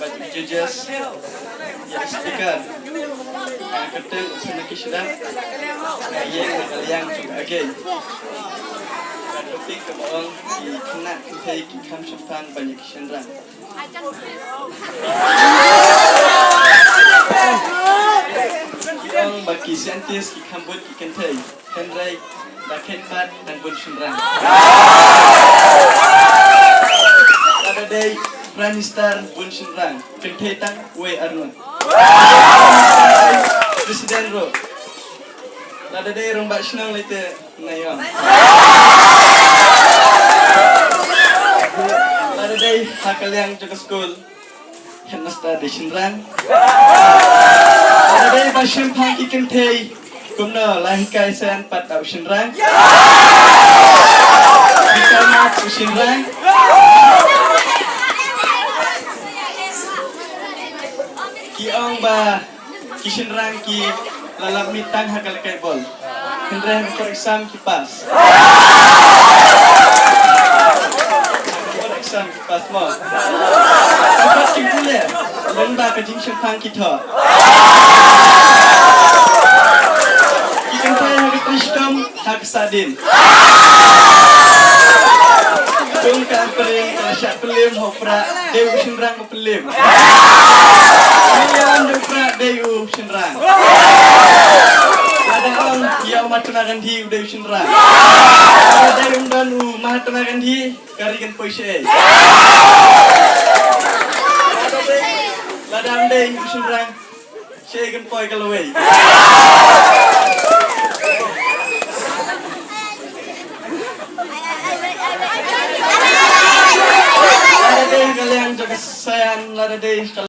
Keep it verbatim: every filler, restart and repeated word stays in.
Judges, ïa speaker, ïa kyrteng u sna ki shnong, ïa ïeng na ka liang jong ka game. Ka topic kaba ong ki khynnah kynthei ki kham shemphang ban ïa ki shynrang. Ki ong ba ki scientist ki kham bud ki kynthei. Hynrei da khet pat dang bun shynrang. Lada dei Prime Minister bun shynrang, kynthei tang wei arngut. President ruh. Lada dei rangbah shnong lei te na ïong. Lada dei ha ka liang jong ka skul, headmaster dei shynrang. Lada dei ba shemphang ki kynthei, kumno la hikai science pat da u shynrang. Hikai maths u shynrang. Ki ong ba ki shynrang ki la lap mih tang ha ka lehkai bol. Hynrei ha ka court exam ki pass. Ha ka court exam ki pass mo. Ka court ki pule, lyngba ka jingshemphang ki thoh. Ki kynthei ha ka trei shitom, ha ka sah dien. Kum ka Ampareen ka la shah pynliem ha u Prah, dei u shynrang ba pynliem. Ïa u Prah dei u shynrang. Lada ong ïa u Mahatma Gandhi u dei u shynrang. Lada dei um don u Mahatma Gandhi, ka ri kan poi shaei? Lada um dei u shynrang, shaei kan poi ka lawei? Lada dei ka liang jong ka science, lada dei ka